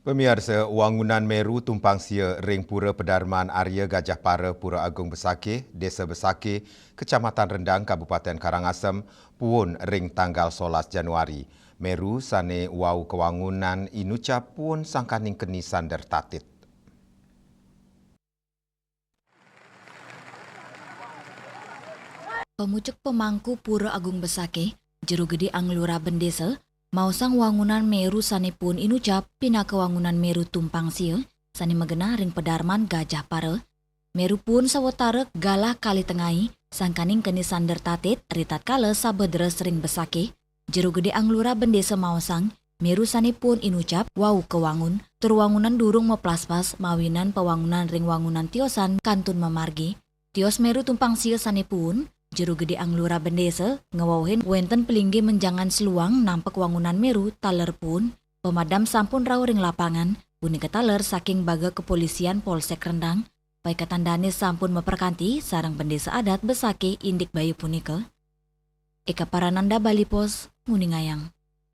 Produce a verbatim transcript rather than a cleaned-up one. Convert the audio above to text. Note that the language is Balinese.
Pamiarsa, wangunan Meru Tumpang Sia ring Pura Pedarman Arya Gajah Para, Pura Agung Besakih, Desa Besakih, Kecamatan Rendang, Kabupaten Karangasem, puun ring tanggal solas Januari. Meru sane wau kawangunan inucap puun sangkaning keni sander tatit. Pamucuk pamangku Pura Agung Besakih, Jero Gede Anglura Bendesa, maosang wangunan Meru sane puun inucap pinaka wangunan Meru Tumpang Sia sane magenah ring Pedarman Gajah Para. Meru puun sawatara galah kalih tengai, sangkaning keni sander tatit ritatkala saba deres ring Besakih. Jero Gede Anglura Bendesa maosang, Meru sane puun inucap wau kawangun, tur wangunan durung maplaspas mawinan pawangunan ring wangunan tiosan kantun mamargi. Tios Meru Tumpang Sia sane puun, Jero Gede Anglura Bendesa ngawauhin wenten palinggih menjangan seluang nampek wangunan Meru taler puun. Pemadam sampun rauh ring lapangan, punika taler saking baga kepolisian Polsek Rendang. Paiketan dane sampun maperkanti sareng bendesa adat Besakih indik bayu punika. Eka Parananda, Bali Post, nguningayang.